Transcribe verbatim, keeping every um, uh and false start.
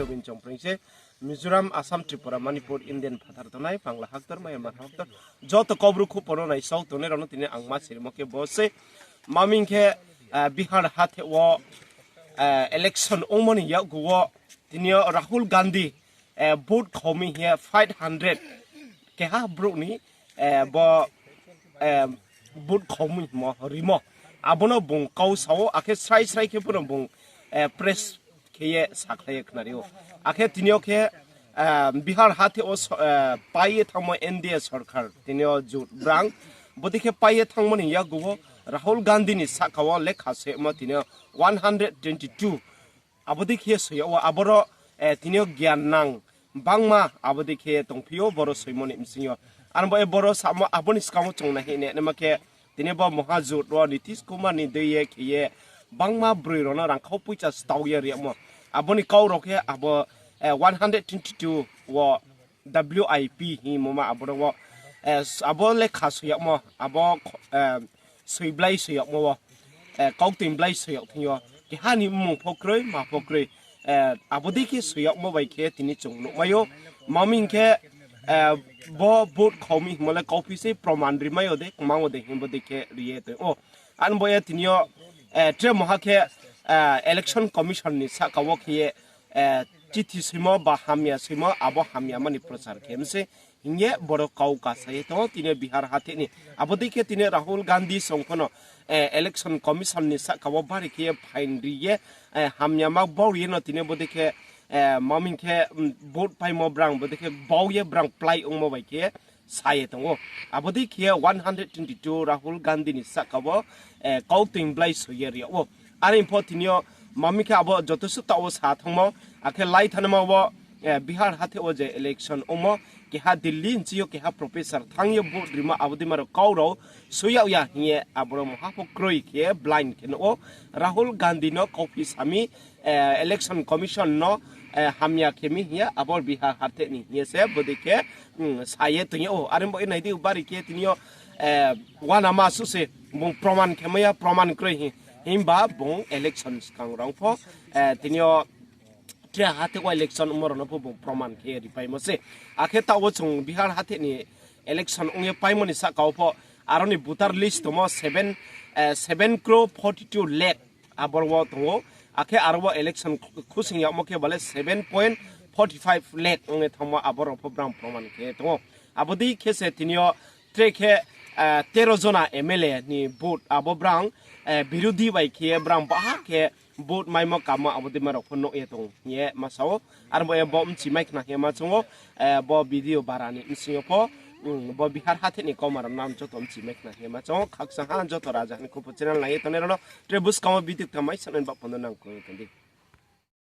Bini chongpreng se Mizoram, Assam, Tripura, Manipur, Indian phathar tongnai, Bangla haktor, Myanmar haktor, joto Kaubru khupo no naisao tongnai rao no tini ang ma sirimo khe bo se. Maming khe, Bihar hathe wo election ongmo ni yakgu wo tini yo Rahul Gandhi vote khaumi hing ye five hundred keha brouh ni bo vote khaumi hingmo rimo. Abo no bung kau sa ou, akhe srai srai khe pho no bung press khe ye sakhlai ye khnari ou. Akhe tini yo khe Bihar hathe wo pai ye thanngmo N D A sorkar, tini yo jut brang, bodei khe pai ye thanngmo ni yakgu wo Rahul Gandhi ni sahka wo lekha soimo tini yo one hundred twenty two. Abo dei khe soi yag wo aboro tini yo gyan nang bangma abo dei khe tongphi ou boro soimo ni bsing yo. Aro bo ye boro samo abo ni skang wo chung nai hing ye naima khe, tini bo Mahajut wo Nitish Kumar ni dei ye khe ye bangma broi rao no rangkhau poicha stao ye ri yagmo. Abo ni kau rao khe abo one hundred twenty two wo W I P hingmo ma aboro wo abo lekha soi yagmo, abo soiblai soi yagmo wo, kauktoing blai soi yag thing yo keha ni mmung pho kroi, ma pho kroi, abo dei khe soi yagmo bai khe tini chung nuhmai ou. Maming khe bo vote khaumi hingmo le kauphi sei, proman rimai yo de, kmang wo de hing bo dei khe ri ye tong ou. Aro bo ye tini yo tre moha khe Election Commission ni sahka wo khe ye chithi soimo ba hamya soimo, abo hamya mani prochar khe mi se hing ye boro kau kasa ye tong ou tini yo Bihar hathe ni. Abo dei khe tini Rahul Gandhi song pho no Election Commission ni sahka wo bari khe ye phain ri ye hamyama bau ye no tini yo bo dei khe maming khe vote paimo brang bo dei khe bau ye brang plai ongmo bai khe sa ye tong ou. Abo dei khe one hundred twenty two Rahul Gandhi ni sahka wo kauktoing blai soi ye ri yag ou. Are pho tini yo maming khe abo joto suh taoh wo sa thanngmo, akhe lai thanngma wo Bihar hathe wo je election ongmo, keha Delhi nching yo keha professor thanng ye vote rimo abo dei ma rao kau rao soi yag ya hing ye aboro moha pho kroi khe blind khe nuh ou. Rahul Gandhi no kauphi sami, Election Commission no hamya khe mi hing ye abo Bihar hathe ni hing ye se bo dei khe sa ye tong yag ou. Are bo ye nai di bari khe tini yo uanama suh se bung proman khe mai ya, proman kroi hing, himba bung election skang rao pho tini yo tre hathe wo election ongmo rao no pho bung proman khe ripaimo se. Akhe taoh wo chung Bihar hathe ni election ong ye paimo ni sahka wo pho aro ni voter list tongmo seven crore forty two lakh aboro wo tong ou. Akhe aro wo election khusing yagmo khe bale seven point forty five lakh ong ye thanngmo aboro pho brang proman khe tong ou. Abo dei khe se tini yo tre khe tero jona M L A ni vote abo brang birodhi bai khe ye brang baha khe vote maimo kammo abo dei ma rao pho nuh ye tong hing ye ma sa ou. Aro bo ye bo mchimai khna hing ye ma choung ou, bo video bara ni bsing yo pho bo Bihar hathe ni kauma rao no joto mchimai khna hing ye ma choung ou. Khakchang ha joto raja ni khupo channel nai ye tongnai rao no tre buskang wo video kta mai sanai ba pho no nang kroi tong di.